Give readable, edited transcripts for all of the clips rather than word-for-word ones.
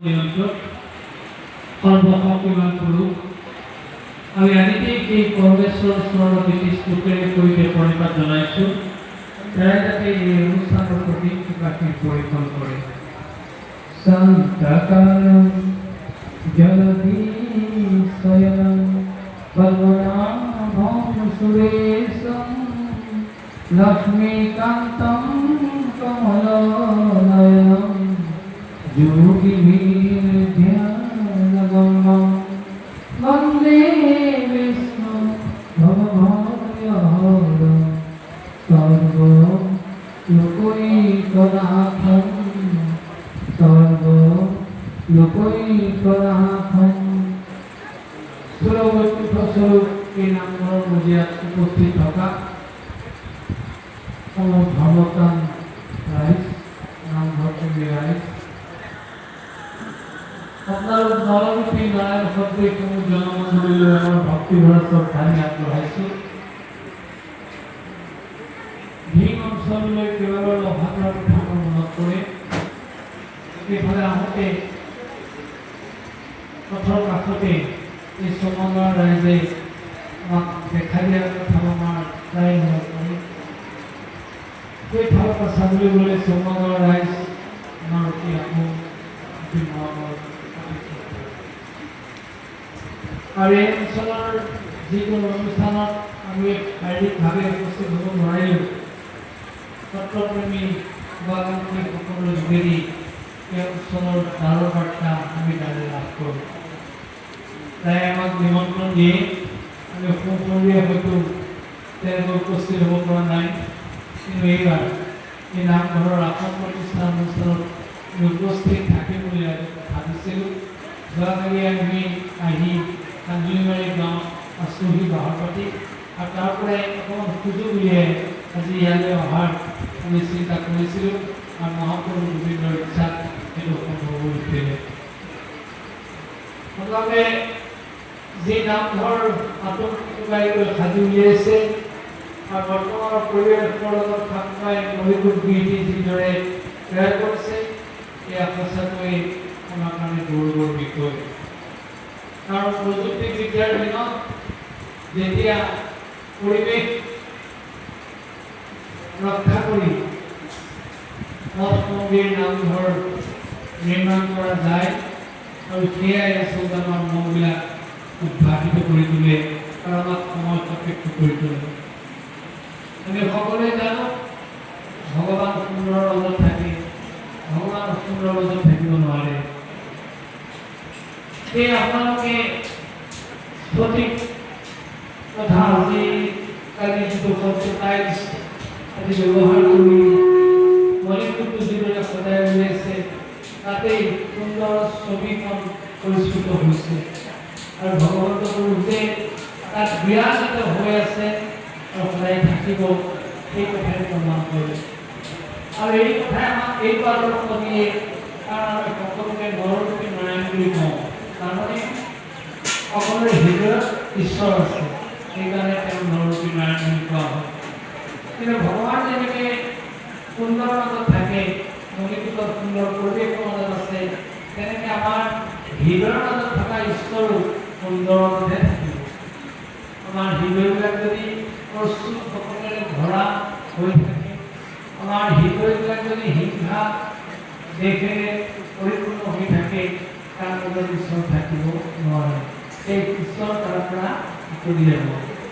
নিয়ন্ত্ৰক, সৰ্বশক্তিমান পুৰুষ, আমি আদিতেই সেই পৰমেশ্বৰ চৰণত এটি শ্লোকেৰে সৈতে প্ৰণিপাত জনাইছোঁ। তেৰাই যাতে এই অনুষ্ঠানৰ প্ৰতি কৃপাশীল পৰিৱেশন কৰে। শান্তাকাৰং জগদীশয়নং পদ্মনাভं সুৰেশं লক্ষ্মীকান্तं কমলনয়নং যোগিভিৰ্ধ্যানগম্যं বন্দে বিষ্ণু ভবভয়হৰं সৰ্ব লোকৈকনাথं, সৰ্ব লোকৈকনাথं। স্থূলবৈকুণ্ঠ স্বৰূপ এই নামঘৰৰ মজিয়াত উপস্থিত থকা সমূহ ধৰ্মপ্ৰাণ ৰাইজ, নামঘৰপ্ৰেমী ৰাইজ, আপোনালোক নৰৰূপী নাৰায়ণ সদৃশ সমূহ জনমণ্ডলীলৈ আমাৰ ভক্তিভৰা শ্ৰদ্ধাঞ্জলি আগবঢ়াইছোঁ। ধিং অঞ্চললৈ কেইবাবাৰো অহা যোৱাৰ কথা মোৰ মনত পৰে। সেইফালে আহোঁতে পথৰ কাষতে এই চমনৰ ৰাইজে আমাক দেখা দিয়াৰ কথা আমাৰ প্ৰায় মনত পৰে। সেই ফালৰ পৰা চাবলৈ গ'লে চমনৰ ৰাইজ আমাৰ অতি আপোন, অতি মৰমৰ, অতি শ্ৰদ্ধাৰ। আৰু এই অঞ্চলৰ যিকোনো অনুষ্ঠানত আমি শাৰীৰিকভাৱে উপস্থিত হ'ব নোৱাৰিলেও সত্ৰপ্ৰেমী শুভাকাংক্ষীসকলৰ যোগেদি এই অঞ্চলৰ ডাৱৰ বাৰ্তা আমি তালৈ লাভ কৰোঁ। তাই আমাক নিমন্ত্ৰণ দিয়ে। আমি সোঁশৰীৰে হয়তো তেনেকৈ উপস্থিত হ'ব পৰা নাই, কিন্তু এইবাৰ এই নামঘৰৰ আসন প্ৰতিষ্ঠা অনুষ্ঠানত আমি উপস্থিত থাকিম বুলি আজি ভাবিছিলোঁ। যোৱাকালি আমি আহি কাঞ্জুলিমাৰী গাঁৱত আছোহি বাহৰ পাতি আৰু তাৰ পৰাই অকণমান সুযোগ উলিয়াই আজি ইয়ালৈ অহাৰ আমি চিন্তা কৰিছিলোঁ আৰু মহাপ্ৰভু গোবিন্দৰ ইচ্ছাত সেইটো সম্ভৱ হৈ উঠিলে। আপোনালোকে যি নামঘৰ আটকটুকাই গৈ সাজি উলিয়াইছে আৰু বৰ্তমানৰ পৰিৱেশৰ লগত খাপ খুৱাই মণিকূট গৃহটি যিদৰে তৈয়াৰ কৰিছে, এয়া সঁচাকৈ আমাৰ কাৰণে গৌৰৱৰ বিষয়। কাৰণ প্ৰযুক্তিবিদ্যাৰ দিনত যেতিয়া পৰিৱেশ ৰক্ষা কৰি মঠ মন্দিৰ, নামঘৰ নিৰ্মাণ কৰা যায় আৰু সেয়াই আচলতে আমাৰ মনবিলাক উদ্ভাসিত কৰি তোলে আৰু আমাক সময় সাপেক্ষ কৰি তোলে। আমি সকলোৱে জানো, ভগৱান সুন্দৰৰ মাজত থাকে, ভগৱান অসুন্দৰৰ মাজত থাকিব নোৱাৰে। সেই আপোনালোকে স্ফটিক তথা আজিকালি যিটো শব্দ টাইলছ আদি ব্যৱহাৰ কৰি মণিকূটটো যিদৰে সজাই উলিয়াইছে, তাতেই সুন্দৰ ছবিখন পৰিস্ফুট হৈছে আৰু ভগৱন্ত পুৰুষ যে তাত বিৰাজিত হৈ আছে আৰু সদায় থাকিব, সেই কথাই প্ৰমাণ কৰে। আৰু এই কথাই আমাক এইটো আদৰ্শ দিয়ে, কাৰণ আমি সকলোকে নৰৰূপী নাৰায়ণ বুলি কওঁ। তাৰমানে সকলোৰে হৃদয়ত ঈশ্বৰ আছে, সেইকাৰণে তেওঁ নৰৰূপী নাৰায়ণ বুলি কোৱা হয়। কিন্তু ভগৱান যেনেকৈ সুন্দৰ মাজত থাকে, মণিকূটত সুন্দৰ পৰিৱেশৰ মাজত আছে, তেনেকৈ আমাৰ হৃদয়ৰ মাজত থকা ঈশ্বৰো সুন্দৰৰ মাজতহে থাকিব। আমাৰ হৃদয়বিলাক যদি প্ৰচুৰ কপটেৰে ভৰা হৈ থাকে, আমাৰ হৃদয়বিলাক যদি হিংসা দ্বেষেৰে পৰিপূৰ্ণ হৈ থাকে, তাৰ মাজত ঈশ্বৰ থাকিব নোৱাৰে। সেই ঈশ্বৰ তাৰ পৰা আঁতৰি যাব।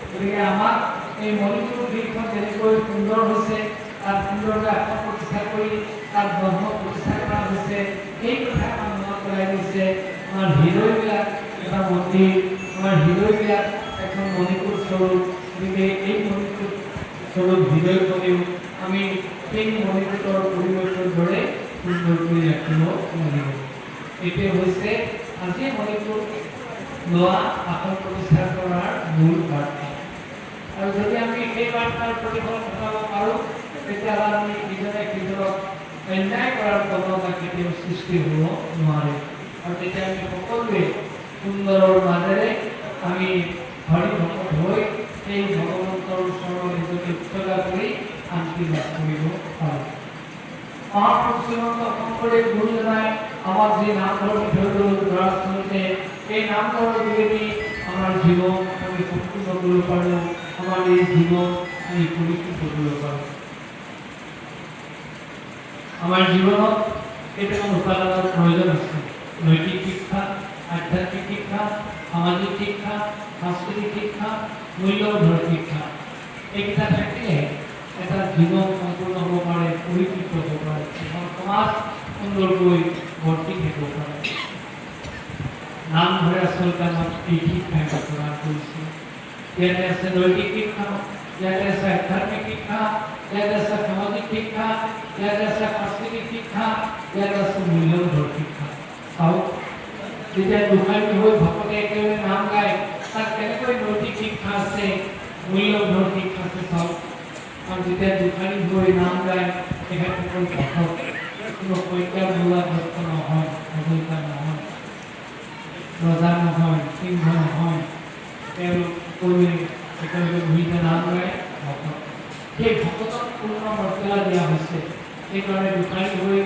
গতিকে আমাক এই মণিকূট গৃহখন যেনেকৈ সুন্দৰ হৈছে, তাত সুন্দৰকৈ আসন প্ৰতিষ্ঠা কৰি তাত ব্ৰহ্ম প্ৰতিষ্ঠা কৰা হৈছে, সেই কথা আমাক মনত পেলাই দিছে। আমাৰ হৃদয়বিলাক এটা মন্দিৰ, আমাৰ হৃদয়বিলাক এখন মণিকূট স্বৰূপ। গতিকে এই মণিকূট স্বৰূপ হৃদয়খনেও আমি সেই মণিকূটৰ পৰিৱেশৰ দৰে সুন্দৰ কৰি ৰাখিব লাগিব। এইটোৱে হৈছে আজি মণিকূট লোৱা, আসন প্ৰতিষ্ঠা কৰাৰ মূল বাৰ্তা। আৰু যদি আমি সেই বাৰ্তাৰ প্ৰতিফলন ঘটাব পাৰোঁ, তেতিয়াহ'লে আমি ইজনে সিজনক অন্যায় কৰাৰ প্ৰৱণতা কেতিয়াও সৃষ্টি হ'ব নোৱাৰে আৰু তেতিয়া আমি সকলোৱে সুন্দৰৰ মাজেৰে আমি হৰি ভকত হৈ সেই ভগৱন্তৰ ওচৰত নিজকে উৎসৰ্গা কৰি শান্তি লাভ কৰিব পাৰোঁ। মহাপুৰুষ শ্ৰীমন্ত শংকৰদেৱ গুৰুজনাই আমাক যি নামঘৰ দি থৈ গ'ল দৰাচলতে এই নামঘৰৰ যোগেদি আমাৰ জীৱন আমি সম্পূৰ্ণ কৰিব পাৰোঁ, আমাৰ এই জীৱন আমি পৰিশুদ্ধ কৰিব পাৰোঁ। আমাৰ জীৱনত কেইটামান উপাদানৰ প্ৰয়োজন আছে: নৈতিক শিক্ষা, আধ্যাত্মিক শিক্ষা, সামাজিক শিক্ষা, সাংস্কৃতিক শিক্ষা, মূল্যবোধৰ শিক্ষা। এইকেইটা থাকিলে এটা জীৱন সম্পূৰ্ণ হ'ব পাৰে, পৰিশুদ্ধ হ'ব পাৰে, এখন সমাজ সুন্দৰকৈ বৰ্তি থাকিব পাৰে। নামঘৰে আচলতে আমাক এই শিক্ষাই প্ৰদান কৰিছে। ইয়াতে আছে নৈতিক শিক্ষা, ইয়াতে আছে আধ্যাত্মিক শিক্ষা, ইয়াতে আছে সামাজিক শিক্ষা, ইয়াতে আছে সাংস্কৃতিক শিক্ষা, ইয়াতে আছে মূল্যবোধৰ শিক্ষা। চাওক, যেতিয়া গোসাঁই হৈ ভকতে একেলগে নাম গায়, তাত কেনেকৈ নৈতিক শিক্ষা আছে, মূল্যবোধৰ শিক্ষা আছে চাওক। আৰু যেতিয়া গোসাঁই হৈ নাম গায়, তেখেতসকল ভকত, কোনো শইকীয়া, বৰুৱা, দত্ত নহয়, হাজৰিকা নহয়, ৰজা নহয়, সিংহ নহয়। তেওঁলোক সকলোৱে একেলগে বহি যে নাম গায়, ভকত। সেই ভকতক পূৰ্ণ মৰ্যাদা দিয়া হৈছে। সেইকাৰণে গোসাঁই হৈ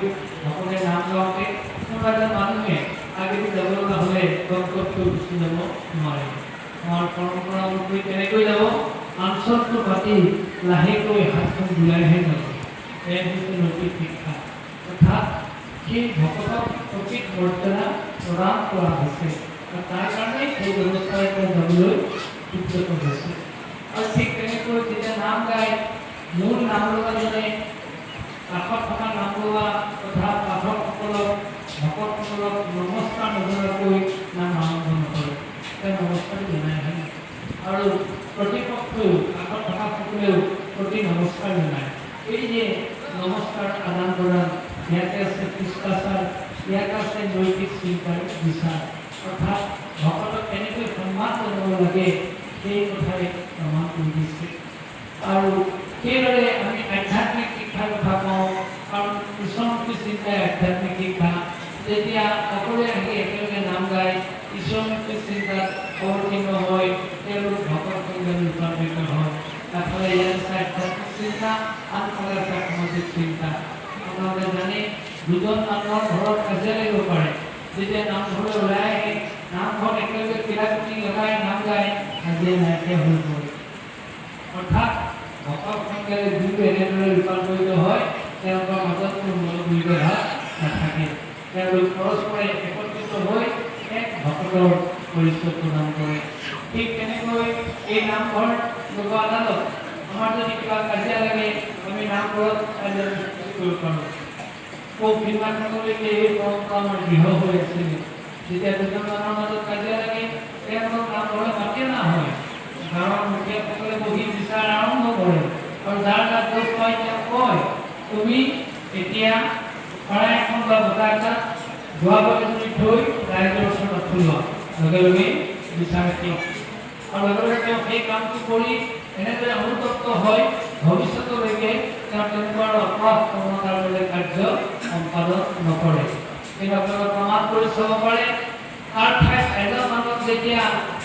ভকতে নাম গাওঁতে কোনোবা এজন মানুহে আগেদি যাব লগা হ'লে দপদপকৈ গুচি যাব নোৱাৰে। আমাৰ পৰম্পৰা অনুসৰি কেনেকৈ যাব? আঞ্চলটো পাতি লাহেকৈ হাতখন বুলাইহে যাব। এয়া হৈছে নৈতিক শিক্ষা। অৰ্থাৎ সেই ভকতক প্ৰকৃত মৰ্যাদা প্ৰদান কৰা হৈছে আৰু তাৰ কাৰণেই সেই ব্যৱস্থাৰ পৰা যাবলৈ উদ্যত হৈছে। আৰু ঠিক তেনেকৈ যেতিয়া নাম গায়, মূল নাম লগোৱাজনে কাষত থকা নাম গোৱা তথা পাঠকসকলক, ভকতসকলক নমস্কাৰ নজনোৱাকৈ নাম আৰম্ভ নকৰে। তেওঁ নমস্কাৰ জনাইহে আৰু প্ৰতিপক্ষেও, কাষত থকাসকলেও প্ৰতি নমস্কাৰ জনায়। এই যে নমস্কাৰ আদান প্ৰদান, ইয়াতে আছে শিষ্টাচাৰ, ইয়াতে আছে নৈতিক চিন্তাৰ বিচাৰ। অৰ্থাৎ ভকতক কেনেকৈ সন্মান জনাব লাগে, সেই কথাই প্ৰমাণ কৰি দিছে। আৰু সেইদৰে আমি আধ্যাত্মিক শিক্ষাৰ কথা কওঁ, কাৰণ ঈশ্বৰমুখী চিন্তাই আধ্যাত্মিক শিক্ষা। যেতিয়া সকলোৱে আহি একেলগে নাম গায়, ঈশ্বৰমুখী চিন্তাত অৱতীৰ্ণ হৈ তেওঁলোক ভকত সংঘলৈ ৰূপান্তৰিত হয়। এফালে ইয়াত আছে আধ্যাত্মিক চিন্তা, আনফালে আছে সামাজিক চিন্তা। আপোনালোকে জানে, দুজন মানুহৰ ঘৰত কাজিয়া লাগিব পাৰে। যেতিয়া নামঘৰলৈ ওলাই আহে, নামঘৰত একেলগে কিলাকুটি লগাই নাম গায়, কাজিয়া নাইকিয়া হৈ পৰে। অৰ্থাৎ ভকত সংঘলৈ দুয়ো এনেদৰে ৰূপান্তৰিত হয়, তেওঁলোকৰ মাজত কোনো মনোদ্বৈত ভাৱ নাথাকে। তেওঁলোক পৰস্পৰে একত্ৰিত হৈ এক ভকতৰ পৰিচয় প্ৰদান কৰে। ঠিক তেনেকৈ এই নামঘৰ লোক আদালত। আমাৰ যদি কিবা কাজিয়া লাগে, আমি নামঘৰত কাজিয়া নিষ্পত্তি কৰিব পাৰোঁ। সৌ সিদিনাখনলৈকে এই পৰম্পৰা আমাৰ দৃঢ় হৈ আছিলে। যেতিয়া দুজন মানুহৰ মাজত কাজিয়া লাগে, তেওঁলোকক নামঘৰত মাতি অনা হয়। গাঁৱৰ মুখীয়াসকলে বহি বিচাৰ আৰম্ভ কৰে আৰু যাৰ গাত দোষ পায়, তেওঁ কয়, "তুমি এতিয়া শৰাই এখন বা বটা এটা ধোৱাবলৈ তুমি থৈ ৰাইজৰ ওচৰত আঁঠু লোৱা।" লগে লগে বিচাৰ শেষ আৰু লগে লগে তেওঁ সেই কামটো কৰি এনেদৰে অনুতপ্ত হয়, ভৱিষ্যতলৈকে তেওঁ তেনেকুৱা আৰু অপৰাধ প্ৰৱণতাৰ দৰে কাৰ্য সম্পাদন নকৰে। কিন্তু আপোনালোকে প্ৰমাণ কৰি চাব পাৰে, তাৰ ঠাইত এজন মানুহক যেতিয়া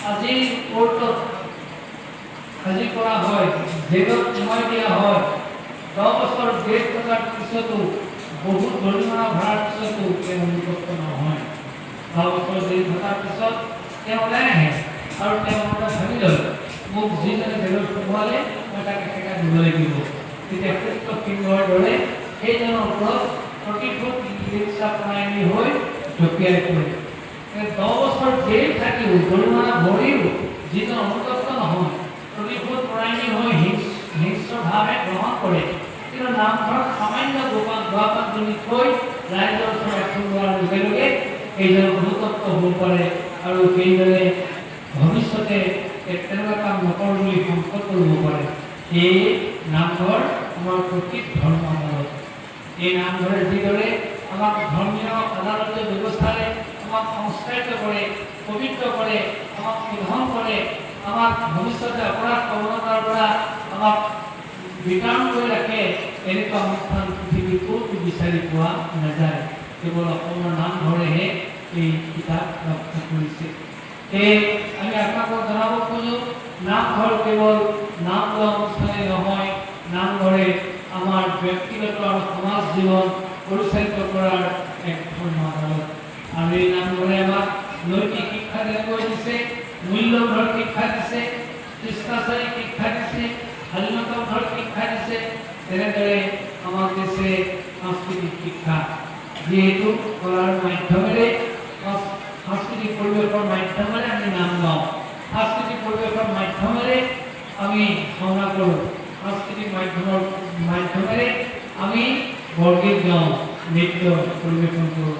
আজিৰ কোৰ্টত হাজিৰ কৰা হয়, জেলত সোমাই দিয়া হয়, 10 বছৰ জেল থকাৰ পিছতো, বহুত জৰিমনা ভৰাৰ পিছতো তেওঁ অনুতপ্ত নহয়। 10 বছৰ জেল থকাৰ পিছত তেওঁ ওলাই আহে আৰু তেওঁ মনতে ভাবি লয়, মোক যিজনে জেলত সোমোৱালে, মই তাক এসেকা দিব লাগিব। তেতিয়া সুস্থ সিংহৰ দৰে সেইজনৰ ওপৰত প্ৰতিশোধ লিপ্সা পৰায়ণী হৈ জঁপিয়াই পৰে। 10 বছৰ জেল থাকিও, জৰিমনা ভৰিও যিজন অনুতপ্ত নহয়, প্ৰতিশোধ পৰায়ণী হৈ হিংস্ৰভাৱে গ্ৰহণ কৰে। কিন্তু নামঘৰত সামান্য গোৱাপাত তুলি থৈ ৰাইজৰ ওচৰত আঁঠু লোৱাৰ লগে লগে সেইজন অনুতপ্ত হ'ব পাৰে আৰু সেইজনে ভৱিষ্যতে তেনেকুৱা কাম নকৰোঁ বুলি সংকল্প ল'ব পাৰে। সেয়ে নামঘৰ আমাৰ প্ৰকৃত ধৰ্ম আদালত। এই নামঘৰে যিদৰে আমাক ধৰ্মীয় আদালতীয় ব্যৱস্থাৰে আমাক সংস্কাৰিত কৰে, পবিত্ৰ কৰে, আমাক শোধন কৰে, আমাক ভৱিষ্যতে অপৰাধ প্ৰৱণতাৰ পৰা আমাক বিতৰণ কৰি ৰাখে, এনেকুৱা অনুষ্ঠান পৃথিৱীত ক'তো বিচাৰি পোৱা নাযায়। কেৱল অসমৰ নামঘৰেহে এই খিতাপ ৰক্ষা কৰিছে। সেয়ে আমি আপোনালোকক জনাব খোজোঁ, নামঘৰ কেৱল নাম লোৱা অনুষ্ঠানেই নহয়, নামঘৰে আমাৰ ব্যক্তিগত আৰু সমাজ জীৱন পৰিচালিত কৰাৰ এক ধৰ্ম আদালত। আৰু এই নামঘৰে আমাক নৈতিক শিক্ষা যেনেকৈ দিছে, মূল্যবোধৰ শিক্ষা দিছে, শিষ্টাচাৰী শিক্ষা দিছে, শালীনতাবোধৰ শিক্ষা দিছে, তেনেদৰে আমাক দিছে সাংস্কৃতিক শিক্ষা। যিহেতু কলাৰ মাধ্যমেৰে, সাংস্কৃতিক পৰিৱেশৰ মাধ্যমেৰে আমি নাম গাওঁ, সাংস্কৃতিক পৰিৱেশৰ মাধ্যমেৰে আমি ভাওনা কৰোঁ, সাংস্কৃতিক মাধ্যমেৰে আমি বৰগীত গাওঁ, নৃত্য পৰিৱেশন কৰোঁ।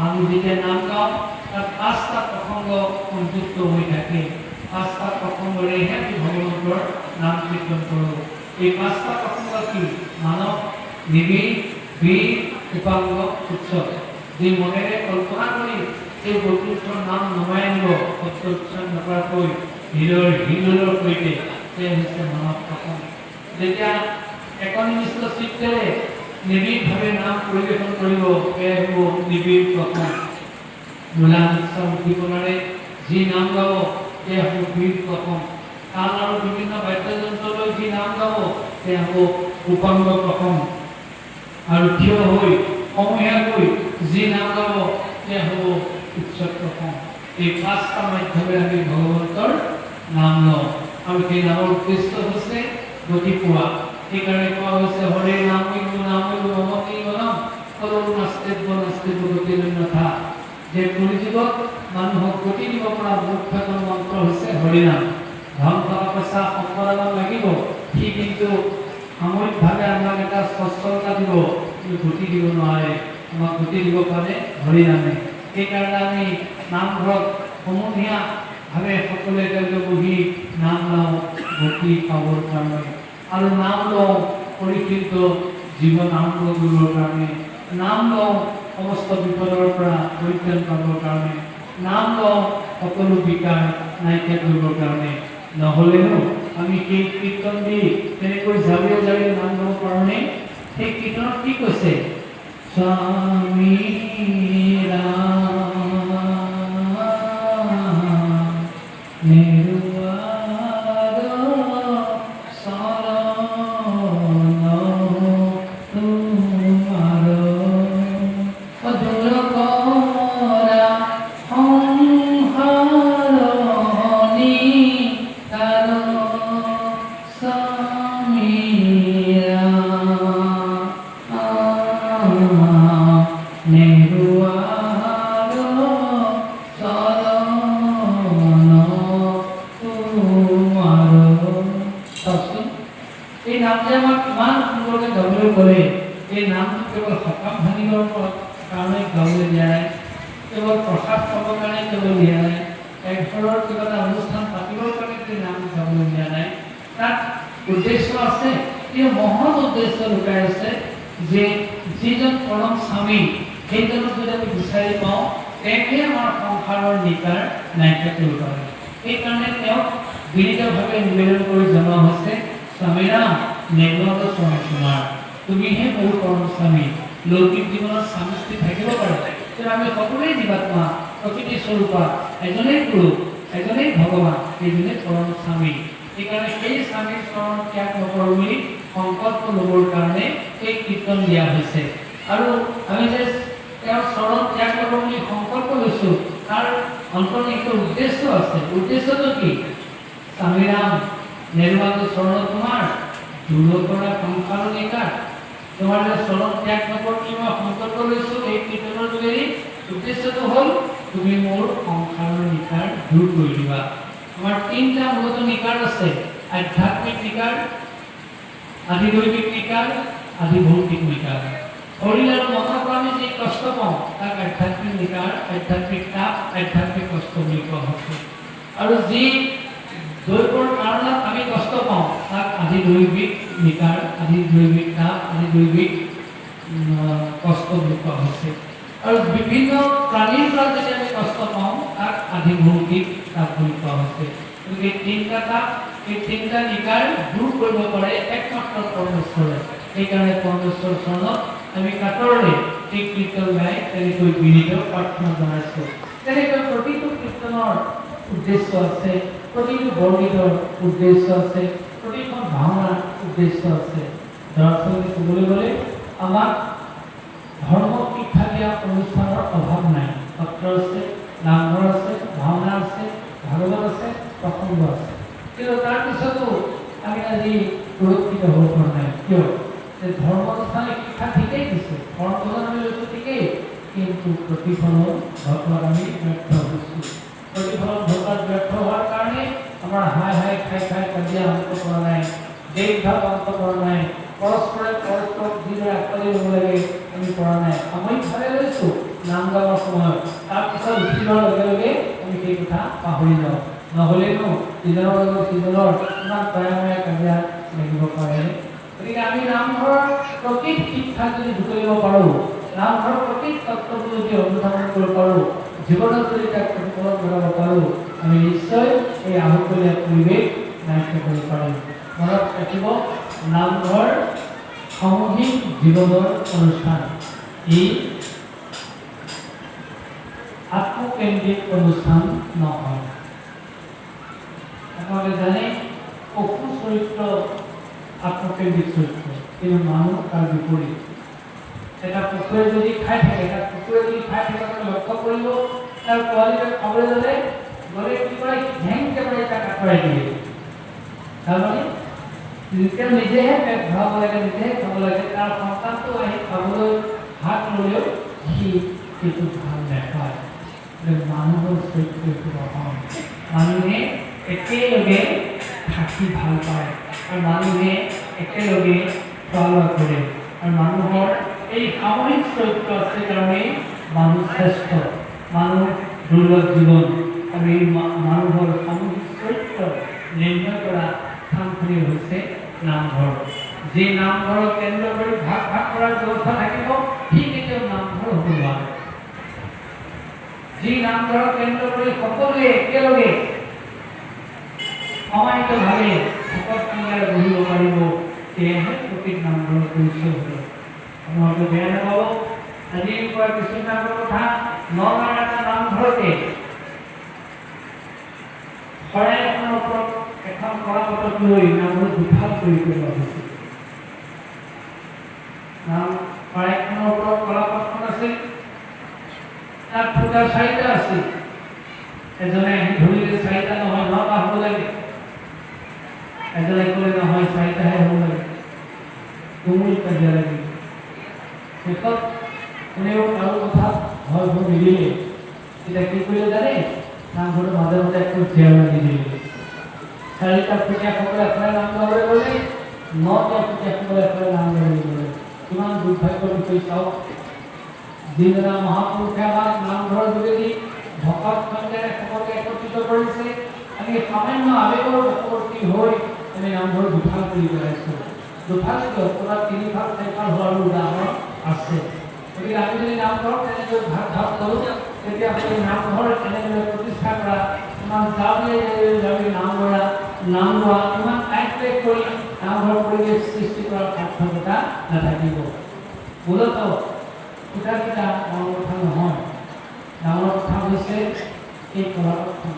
আমি যেতিয়া নাম গাওঁ, তাত পাঁচটা প্ৰসংগ সংযুক্ত হৈ থাকে। পাঁচটা প্ৰসংগৰেহে আমি ভগৱন্তৰ নাম কীৰ্তন কৰোঁ। এই পাঁচটা প্ৰসংগ কি? মানস, নিবিড়, বীৰ, উপাংগ, উৎসৱ। যি মনেৰে কল্পনা কৰি সেই বৈকুণ্ঠৰ নাম নমাই আনিব, শব্দ উচ্চাৰণ নকৰাকৈ হৃদয়ৰ হিন্দুলৰ সৈতে, সেয়া হৈছে মানস প্ৰসংগ। যেতিয়া একনিমিষ্ট চিত্তেৰে নিবিড়ভাৱে নাম পৰিৱেশন কৰিব, সেয়া হ'ব নিবিড় প্ৰসংগ। মূলানুচ্ছা উদ্দীপনাৰে যি নাম গাব, সেয়া হ'ব বীৰ প্ৰসংগ। তাল আৰু বিভিন্ন বাদ্যযন্ত্ৰ লৈ যি নাম গাব, সেয়া হ'ব উপাংগ প্ৰসংগ। আৰু থিয় হৈ সমূহীয়াকৈ যি নাম গাব, সেয়া হ'ব উৎসৱ প্ৰসংগ। এই পাঁচটা মাধ্যমেৰে আমি ভগৱন্তৰ নাম লওঁ আৰু সেই নামৰ উদ্দেশ্য হৈছে গতি পোৱা। সেইকাৰণে কোৱা হৈছে, হৰে নাম নাম মম কেৱলম কলৌ নাস্তেব্য নাস্তেব্য গতিৰন্যথা। যে কলিযুগত মানুহক গতি দিব পৰা মুখ্যতম মন্ত্ৰ হৈছে হৰিনাম। ধন, টকা পইচা, সম্পদ আমাক লাগিব, সি কিন্তু সাময়িকভাৱে আমাক এটা সচ্ছলতা দিব, কিন্তু গতি দিব নোৱাৰে। আমাক গতি দিব পাৰে হৰিনামে। সেইকাৰণে আমি নামঘৰত সমূহীয়াভাৱে সকলোৱে একেলগে বহি নাম লওঁ গতি পাবৰ কাৰণে, আৰু নাম লওঁ পৰিশুদ্ধ জীৱন আৰম্ভ কৰিবৰ কাৰণে, নাম লওঁ সমস্ত বিপদৰ পৰা পৰিত্ৰাণ পাবৰ কাৰণে, নাম লওঁ সকলো বিকাৰ নাইকিয়া কৰিবৰ কাৰণে। নহ'লেনো আমি সেই কীৰ্তন দি তেনেকৈ জাৰিয়ে জাৰিয়ে নাম ল'ব পাৰোঁনে? সেই কীৰ্তনত কি কৈছে? স্বামী ৰাম নেৰুৱাৰ চৰণ তোমাৰ, দূৰ কৰা সংসাৰ নিকাৰ, স্বামী ৰাম নেৰুৱাৰ চৰণ তোমাৰ। চাওকচোন, এই নাম যে আমাক ইমান সুন্দৰকৈ গাবলৈ ক'লে, এই নামটো কেৱল সকাম ভাঙিবৰ কাৰণে গাবলৈ দিয়া নাই, কেৱল প্ৰসাদ পাবৰ কাৰণে কেৱল দিয়া নাই, এক ঘৰৰ কিবা এটা অনুষ্ঠান পাতিবৰ কাৰণে এই নাম গাবলৈ দিয়া নাই। তাত উদ্দেশ্য আছে, এই মহৎ উদ্দেশ্য লুকাই আছে যে যিজন পৰম স্বামী, সেইজনক যদি আমি বিচাৰি পাওঁ, তেওঁহে আমাৰ সংসাৰৰ নিকাৰ নাইকিয়া কৰিব পাৰে। সেইকাৰণে তেওঁক বিনীতভাৱে নিবেদন কৰি জনোৱা হৈছে, স্বামীৰাম নেৰুৱাব চৰণ তোমাৰ, তুমিহে মোৰ পৰম স্বামী। লৌকিক জীৱনত স্বামী স্ত্ৰী থাকিব পাৰে, কিন্তু আমি সকলোৱেই জীৱাত্মা, প্ৰকৃতি স্বৰূপা, এজনেই পুৰুষ, এজনেই ভগৱান, সেইজনেই পৰম স্বামী। সেইকাৰণে সেই স্বামীৰ চৰণ ত্যাগ নকৰোঁ বুলি সংকল্প ল'বৰ কাৰণে এই কীৰ্তন দিয়া হৈছে। আৰু আমি যে তেওঁৰ চৰণ ত্যাগ নকৰোঁ বুলি সংকল্প লৈছোঁ, তাৰ অন্তৰ্নিহিত উদ্দেশ্য আছে। উদ্দেশ্যটো কি? স্বামীৰাম নেৰুৱাটো চৰণ তোমাৰ, দূৰ কৰা সংসাৰ নিকাৰ। তোমাৰ যে চৰণ ত্যাগ নকৰোঁ বুলি মই সংকল্প লৈছোঁ এই কীৰ্তনৰ যোগেদি, উদ্দেশ্যটো হ'ল তুমি মোৰ সংসাৰৰ নিকাৰ দূৰ কৰি দিবা। আমাৰ তিনিটা মূলত নিকাৰ আছে, আধ্যাত্মিক নিকাৰ, আধিদৈবিক নিকাৰ, আধি ভৌতিক নিকাৰ। শৰীৰ আৰু মনৰ পৰা আমি যি কষ্ট পাওঁ, তাক আধ্যাত্মিক নিকাৰ, আধ্যাত্মিক তাপ, আধ্যাত্মিক কষ্ট বুলি কোৱা হৈছে। আৰু যি দৈৱৰ কাৰণত আমি কষ্ট পাওঁ, তাক আধিদৈবিক নিকাৰ, আধিদৈবিক তাপ, আধিদৈবিক কষ্ট বুলি কোৱা হৈছে। আৰু বিভিন্ন প্ৰাণীৰ পৰা যেতিয়া আমি কষ্ট পাওঁ, তাক আধিভৌতিক তাপ বুলি কোৱা হৈছে। গতিকে এই তিনিটা তাপ, এই তিনিটা নিকাৰ দূৰ কৰিব পাৰে একমাত্ৰ পৰমেশ্বৰে। সেইকাৰণে পৰমেশ্বৰ চৰণত আমি কাতৰেৰে এই কীৰ্তন গাই তেনেকৈ বিনীত প্ৰাৰ্থনা জনাইছোঁ। তেনেকৈ প্ৰতিটো কীৰ্তনৰ উদ্দেশ্য আছে, প্ৰতিটো বৰগীতৰ উদ্দেশ্য আছে, প্ৰতিখন ভাওনাৰ উদ্দেশ্য আছে। দৰাচলতে ক'বলৈ গ'লে আমাক ধৰ্ম শিক্ষা শিক্ষা দিয়া অনুষ্ঠানৰ অভাৱ নাই। সত্ৰ আছে, নামঘৰ আছে, ভাওনা আছে, ভাগৱত আছে, প্ৰসংগ আছে, কিন্তু তাৰপিছতো আমি আজি সুৰক্ষিত হ'ব পৰা নাই। কিয়? যে ধৰ্ম অনুষ্ঠানে শিক্ষা ঠিকেই দিছে, ধৰ্ম আমি লৈছোঁ ঠিকেই, কিন্তু প্ৰতিফলন ঘটোৱাত আমি ব্যৰ্থ হৈছোঁ। প্ৰতিফলন ঘটোৱাত ব্যৰ্থ হোৱাৰ কাৰণে আমাৰ হাই হাই খাই খাই কাজিয়া অন্ত পৰা নাই, দেশভাগ অন্ত পৰা নাই, পৰস্পৰে পৰস্পৰক যিদৰে আঁকোৱালি ল'ব লাগে আমি পৰা নাই। সাময়িকভাৱে লৈছোঁ নাম গাবৰ সময়ত, তাৰপিছত উঠি যোৱাৰ লগে লগে আমি সেই কথা পাহৰি যাওঁ। নহ'লেনো ইজনৰ লগত সিজনৰ ইমান দয়া মায়া কাজিয়া লাগিব পাৰে। গতিকে আমি নামঘৰৰ প্ৰকৃত শিক্ষা যদি বুটলিব পাৰোঁ, নামঘৰৰ প্ৰকৃত তত্ত্বটো যদি অনুধাৱন কৰিব পাৰোঁ, জীৱনত যদি তাক প্ৰতিফলন ঘটাব পাৰোঁ, আমি নিশ্চয় এই আহুকলীয়া পৰিৱেশ নাইকিয়া কৰিব পাৰিম। মনত ৰাখিব, নামঘৰ সামূহিক জীৱনৰ অনুষ্ঠান, ই আত্মকেন্দ্ৰিক অনুষ্ঠান নহয়। আপোনালোকে জানে, পশু চৰিত্ৰ আত্মকেন্দ্ৰিক চৰিত্ৰ, কিন্তু মানুহ তাৰ বিপৰীত। এটা পশুৱে যদি খাই থাকে, এটা কুকুৰে যদি খাই থাকে, আপুনি লক্ষ্য কৰিব, তাৰ পোৱালিটোৱে খাবলৈ ল'লে গ'লে কি কৰে, ঝেংকে মাৰি তাক আঁতৰাই দিয়ে। তাৰমানে তেওঁ নিজেহে পেট ভৰাব লাগে, নিজেহে খাব লাগে। তাৰ সন্তানটো আহি খাবলৈ হাত ল'লেও সি সেইটো ভাল নাপায়। মানুহৰ চৰিত্ৰ এইটো নহয়। মানুহে একেলগে থাকি ভাল পায় আৰু মানুহে একেলগে খোৱা লোৱা কৰে, আৰু মানুহৰ এই সামূহিক চৰিত্ৰ আছে কাৰণেই মানুহ শ্ৰেষ্ঠ, মানুহ দুৰ্লভ জীৱন। আৰু এই মানুহৰ সামূহিক চৰিত্ৰ নিৰ্ণয় কৰা স্থানখনি হৈছে নামঘৰ। যি নামঘৰক কেন্দ্ৰ কৰি ভাগ ভাগ কৰাৰ ব্যৱস্থা থাকিব, সি কেতিয়াও নামঘৰ হ'ব নোৱাৰে। যি নামঘৰক কেন্দ্ৰ কৰি সকলোৱে একেলগে সমাহিতভাৱে ভকত সংজ্ঞাৰে বহিব পাৰিব, সেয়েহে প্ৰকৃত নামঘৰৰ পৰিচয় হ'ব। আপোনালোকে বেয়া নাপাব, আজিৰ পৰা কিছুদিন আগৰ কথা, নগাঁৱৰ এটা নামঘৰতে শৰাই এখনৰ ওপৰত এখন কলাপতক লৈ নামঘৰ দুফাল কৰি পেলোৱা হৈছিল। নাম শৰাইখনৰ ওপৰত কলাপতখন আছিল, তাত ফুটা চাৰিটা আছিল। এজনে আহি ধৰিলে, চাৰিটা নহয়, নটা হ'ব লাগে। এজনে ক'লে, নহয়, চাৰিটাহে হ'ব লাগে। তুমুল কাজিয়া লাগিল। শেষত কোনেও কাৰো কথাত ভয় ভয় নিদিলে। তেতিয়া কি কৰিলে জানে? নামঘৰটোৰ মাজে মাজে একো জেওৰা দি দিলে। চাৰিটা ফুটীয়াসকলে এফালে নাম গাবলৈ গ'লে, নটা ফুটীয়াসকলে এফালে নাম গাবলৈ গ'লে। কিমান দুৰ্ভাগ্যৰ বিষয় চাওক! যিজনা মহাপুৰুষে আমাক নামঘৰৰ যোগেদি ভকত সংজ্ঞাৰে সকলোকে একত্ৰিত কৰিছে, আমি সামান্য আৱেগৰ বশৱৰ্তী হৈ আমি নামঘৰ দুফাল কৰি পেলাইছোঁ। দুফাল কিয়, ক'ৰবাত তিনিফাল চাৰিফাল হোৱাৰো উদাহৰণ আছে। গতিকে আমি যদি নামঘৰক তেনেকৈ ভাগ ভাগ কৰোঁ, তেতিয়াহ'লে নামঘৰ এনেদৰে প্ৰতিষ্ঠা কৰা, ইমান জাউৰি জাউৰি নাম লোৱা, নাম লোৱা, ইমান কাইট কৰি নামঘৰ পৰিৱেশ সৃষ্টি কৰাৰ সাৰ্থকতা নাথাকিব। মূলতঃ খুঁটাকেইটা ডাঙৰ কথা নহয়, ডাঙৰ কথা হৈছে এই কলাপাতখন।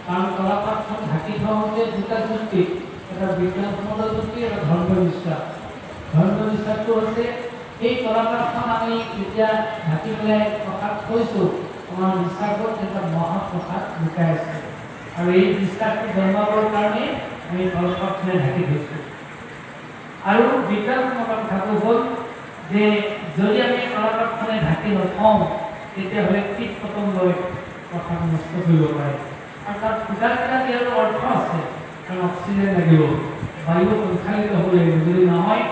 কাৰণ কলাপাতখন ঢাকি থোৱা হৈছে দুটা যুক্তিত, এটা বিজ্ঞানসন্মত যুক্তি, এটা ধৰ্মীয় বিশ্বাস। ধৰ্মীয় বিশ্বাসটো হৈছে, এই কলাপাতখন আমি যেতিয়া ঢাকি পেলাই প্ৰসাদ থৈছোঁ, আমাৰ বিশ্বাসত এটা মহাপ্ৰসাদ লুকাই আছে আৰু এই বিশ্বাসটো জন্মাবৰ কাৰণে আমি কলপাতখনে ঢাকি থৈছোঁ। আৰু বিজ্ঞানসন্মত কথাটো হ'ল যে যদি আমি কলাপাতখনে ঢাকি নথওঁ, তেতিয়াহ'লে কীট পতংগই প্ৰসাদ নষ্ট কৰিব পাৰে। আৰু তাত ফুটাকেইটা দিয়াৰো অৰ্থ আছে, কাৰণ অক্সিজেন লাগিব, বায়ু সঞ্চালিত হ'ব লাগিব। যদি নহয়,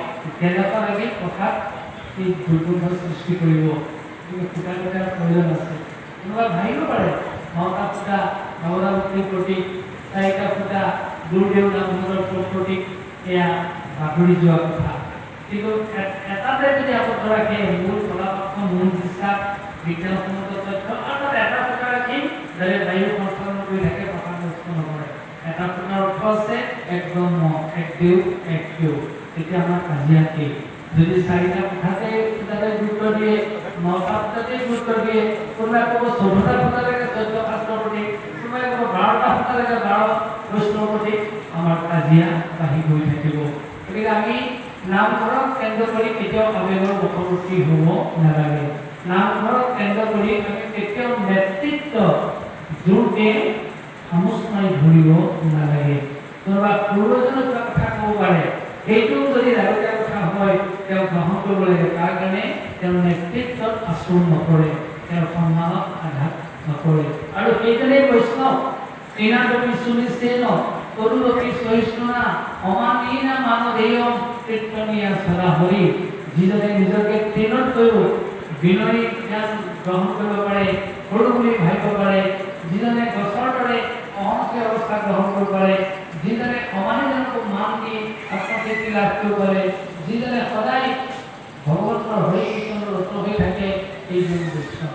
গেলকা লাগি প্ৰসাদ এই দুৰ্গন্ধ সৃষ্টি কৰিব। গতিকে ফুটাকেইটাৰ প্ৰয়োজন আছে। কোনোবাই ভাবিব পাৰে, নটা ফুটা নৱদা মুক্তিৰ প্ৰতীক, চাৰিটা ফুটা গুৰুদেৱ নামঘৰৰ প্ৰতীক, এয়া বাগৰি যোৱা কথা। কিন্তু এটাতে যদি আবদ্ধ ৰাখে মূল কলাপাতখন, মূল বিশ্বাস, বিজ্ঞানসন্মত তথ্য, আৰু তাত এটা ফুটা ৰাখিম যাতে বায়ু সঞ্চালন কৰি থাকে, প্ৰসাদ নষ্ট নকৰে। এটা ফুটাৰ অৰ্থ আছে এক ব্ৰহ্ম, এক দেউ, এক দেউ। তেতিয়া আমাৰ কাজিয়া কি? যদি চাৰিটা ফুটাতে গুৰুত্ব দিয়ে, নটা ফুটাতে গুৰুত্ব দিয়ে, কোনোবাই ক'ব 14টা ফুটা লাগে 14 শাস্ত্ৰৰ প্ৰতীক, কোনোবাই ক'ব 12টা ফুটা লাগে 12 বৈষ্ণৱৰ প্ৰতীক, আমাৰ কাজিয়া বাঢ়ি গৈ থাকিব। গতিকে আমি নামঘৰক কেন্দ্ৰ কেন্দ্ৰ কৰি কেতিয়াও আৱেগৰ বশৱৰ্তী হ'ব নালাগে। নামঘৰক কেন্দ্ৰ কৰি আমি কেতিয়াও নেতৃত্ব জোৰকে খামোচ মাৰি ধৰিব নালাগে। কোনোবা সৰু এজনে কিবা কথা ক'ব পাৰে, সেইটোও যদি লাগতিয়াল কথা হয়, তেওঁ গ্ৰহণ কৰিব লাগে। তাৰ কাৰণে তেওঁৰ নেতৃত্বত আচৰণ নকৰে, তেওঁৰ সন্মানত আঘাত নকৰে। আৰু সেইজনেই বৈষ্ণৱ। তৃণাদপি সুনীচেন তৰুৰপি সহিষ্ণুনা অমানিনা মানধেয়ম কীৰ্তনীয়া সদা হৰি। যিজনে নিজকে তৃণতকৈও বিনয়ী জ্ঞান গ্ৰহণ কৰিব পাৰে, সৰু বুলি ভাবিব পাৰে, যিজনে গছৰ দৰে সহনশীল অৱস্থা গ্ৰহণ কৰিব পাৰে, যিজনে অমানীজনকো মান দি আত্মতৃপ্তি লাভ কৰিব পাৰে, যিজনে সদায় ভগৱন্তৰ হৰি কীৰ্তনৰ ৰত হৈ থাকে, সেইজন বৈষ্ণৱ।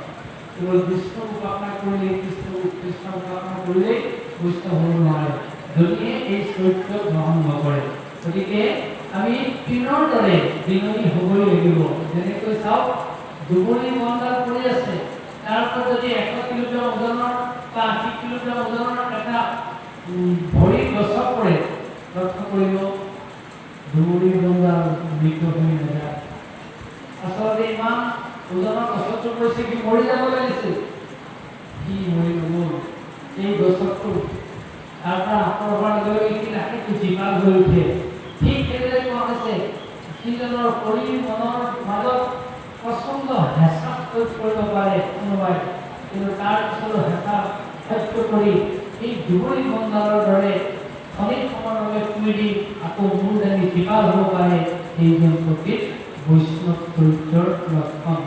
কেৱল বিষ্ণু উপাসনা কৰিলেই, কৃষ্ণ কৃষ্ণ উপাসনা কৰিলেই বৈষ্ণৱ হ'ব নোৱাৰে, যদিহে এই চৰিত্ৰ গ্ৰহণ নকৰে। গতিকে আমি তৃণৰ দৰে বিনয়ী হ'বই লাগিব। যেনেকৈ চাওক, দুবৰি বনডাল পৰি আছে, তাৰ ওপৰত যদি 100 কিলোগ্ৰাম ওজনৰ বা 80 কিলোগ্ৰাম ওজনৰ এটা ভৰি গছক পৰে, লক্ষ্য কৰিব, দুবৰি বনডাল মৃত হৈ নাযায়। আচলতে ইমান ওজনৰ গছকটো পৰিছে, কি মৰি যাব লাগিছিল, সি মৰি নগ'ল। এই গছকটো তাৰ পৰা আঁতৰ হোৱাৰ লগে লগে সি লাহেকৈ জীপাল হৈ উঠে। ঠিক সেইদৰে কোৱা হৈছে, যিজনৰ শৰীৰ মনৰ মাজত প্ৰচণ্ড হেঁচা প্ৰয়োগ কৰিব পাৰে কোনোবাই, কিন্তু তাৰ পিছতো হেঁচা সহ্য কৰি এই দুবৰি বনডালৰ দৰে ক্ষণিক সময়ৰ বাবে শুই দি আকৌ মূৰ দাঙি জীপাল হ'ব পাৰে, সেইজন প্ৰকৃত বৈষ্ণৱ চৰিত্ৰৰ লক্ষণ।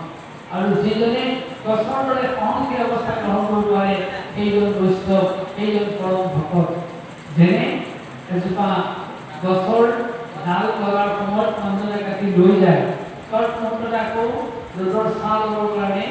আৰু যিজনে গছৰ দৰে সহনশীল অৱস্থা গ্ৰহণ কৰিব পাৰে, সেইজন বৈষ্ণৱ, সেইজন পৰম ভকত। যেনে এজোপা গছৰ ডাল লগাৰ সময়ত মানুহজনে কাটি লৈ যায়, তৎমুহূৰ্ততে আকৌ ৰ'দৰ ছাঁ ল'বৰ কাৰণে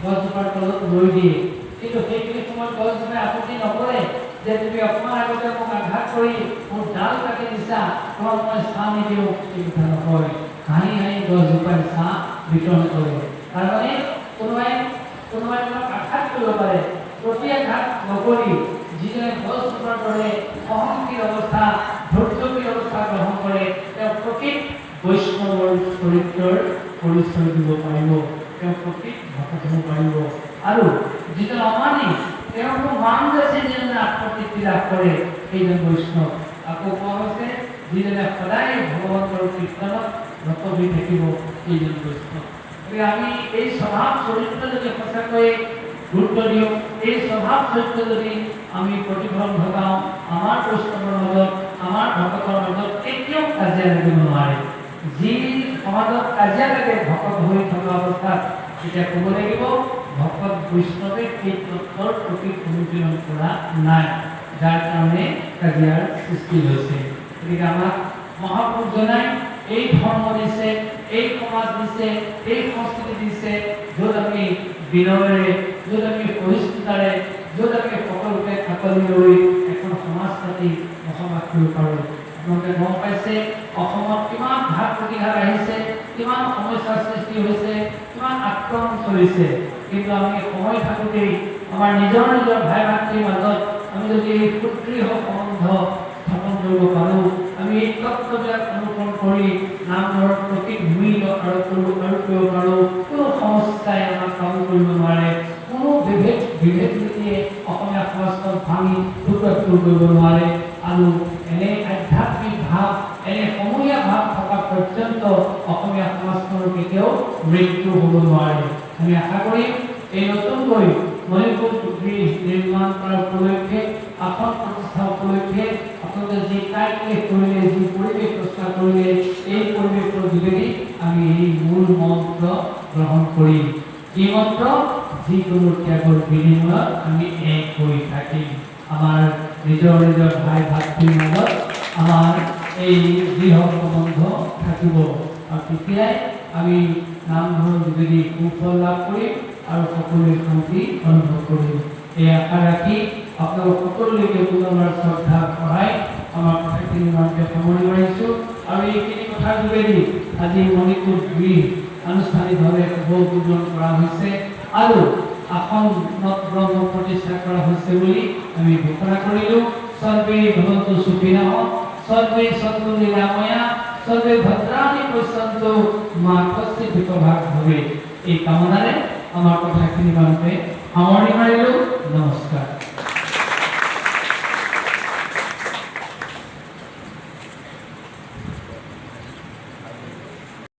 গছজোপাৰ তলত ৰৈ দিয়ে। কিন্তু সেইখিনি সময়ত গছজোপাই আপত্তি নকৰে যে তুমি অকণমান আগতে মোক আঘাত কৰি মোৰ ডাল কাটি দিছা, তোমাক মই ছাঁ নিদিওঁ, এই কথা নকয়। হাঁহি হাঁহি গছজোপাই ছাঁ বিতৰণ কৰে। তাৰমানে কোনোবাই কোনোবাই তোমাক আঘাত কৰিব পাৰে, প্ৰত্যাঘাত নকৰি যিজনে গছজোপাৰ দৰে সহনশীল অৱস্থা, ধৈৰ্যশীল অৱস্থা গ্ৰহণ কৰে, তেওঁ প্ৰকৃত বৈষ্ণৱৰ চৰিত্ৰৰ পৰিচয় দিব পাৰিব, তেওঁ প্ৰকৃত ভকত হ'ব পাৰিব। আৰু যিজন অমানী, তেওঁকো মান যাচি যিজনে আত্মতৃপ্তি লাভ কৰে, সেইজন বৈষ্ণৱ। আকৌ কোৱা হৈছে, যিজনে সদায় ভগৱন্তৰ কীৰ্তনত ৰত হৈ থাকিব, সেইজন বৈষ্ণৱ। গতিকে আমি এই স্বভাৱ চৰিত্ৰ যদি সঁচাকৈয়ে গুৰুত্ব দিওঁ, এই স্বভাৱ চৰিত্ৰ যদি আমি প্ৰতিফলন ঘটাওঁ, আমাৰ বৈষ্ণৱৰ মাজত, আমাৰ ভকতৰ মাজত কেতিয়াও কাজিয়া লাগিব নোৱাৰে। যি সমাজত কাজিয়া লাগে ভকত হৈ থকা অৱস্থাত, তেতিয়া ক'ব লাগিব ভকত বৈষ্ণৱে সেই তত্ত্বৰ প্ৰতি অনুশীলন কৰা নাই, যাৰ কাৰণে কাজিয়াৰ সৃষ্টি হৈছে। গতিকে আমাক মহাপুৰুষজনাই এই ধৰ্ম দিছে, এই সমাজ দিছে, এই সংস্কৃতি দিছে, য'ত আমি বিনয়েৰে, য'ত আমি সহিষ্ণুতাৰে, য'ত আমি সকলোকে আকোৱালি লৈ এখন সমাজ পাতি বসবাস কৰিব পাৰোঁ। আপোনালোকে গম পাইছে, অসমত কিমান ঘাত প্ৰতিঘাত আহিছে, কিমান সমস্যাৰ সৃষ্টি হৈছে, কিমান আক্ৰমণ চলিছে। কিন্তু আমি সময় থাকোঁতেই আমাৰ নিজৰ নিজৰ ভাই ভাতৃৰ মাজত আমি যদি এই সুদৃঢ় সম্বন্ধ স্থাপন কৰিব পাৰোঁ, আমি এই তত্ত্ববিলাক অনুসৰণ কৰি নামঘৰৰ প্ৰকৃত মূল্য আৰোপ কৰিব পাৰোঁ, কোনো সমস্যাই আমাক কাবু কৰিব নোৱাৰে। কোনো বিভেদ বিভেদ নীতিয়ে অসমীয়া সমাজখন ভাঙি টুকুৰা টুকুৰ কৰিব নোৱাৰে। আৰু এনে আধ্যাত্মিক ভাৱ, এনে সমূহীয়া ভাৱ থকা পৰ্যন্ত অসমীয়া সমাজখনৰ কেতিয়াও মৃত্যু হ'ব নোৱাৰে। আমি আশা কৰিম, এই নতুনকৈ মণিকূট গৃহ নিৰ্মাণ কৰাৰ উপলক্ষে, আসন প্ৰতিষ্ঠা উপলক্ষে আপোনালোকে যি কায়ক্লেশ কৰিলে, যি পৰিৱেশ ৰচনা কৰিলে, এই পৰিৱেশৰ যোগেদি আমি এই মূল মন্ত্ৰ গ্ৰহণ কৰিম। কি মন্ত্ৰ? যিকোনো ত্যাগৰ বিনিময়ত আমি এক হৈ থাকিম। আমাৰ নিজৰ নিজৰ ভাই ভাতৃৰ মাজত আমাৰ এই দৃঢ় সম্বন্ধ থাকিব আৰু তেতিয়াই আমি নামঘৰৰ যোগেদি সুফল লাভ কৰিম আৰু সকলোৱে শান্তি অনুভৱ কৰিম। এই আশা ৰাখি আপোনালোক সকলোলৈকে পুনৰবাৰ শ্ৰদ্ধা বঢ়াই আমাৰ কথাখিনি ইমানতে সামৰণি মাৰিছোঁ। আৰু এইখিনি কথাৰ যোগেদি আজি মণিকূট গৃহ আনুষ্ঠানিকভাৱে শুভ উদ্বোধন কৰা হৈছে আৰু আসনত ব্ৰহ্ম প্ৰতিষ্ঠা কৰা হৈছে বুলি আমি ঘোষণা কৰিলোঁ। সৰ্বে ভৱন্তু সুখিনঃ, সৰ্বে সন্তু নিৰাময়া। সৰ্বে ভদ্ৰাণি পশ্যন্তু মা কশ্চিৎ দুঃখভাগ ভৱেৎ। এই কামনাৰে আমাৰ কথাখিনি ইমানতে সামৰণি মাৰিলোঁ।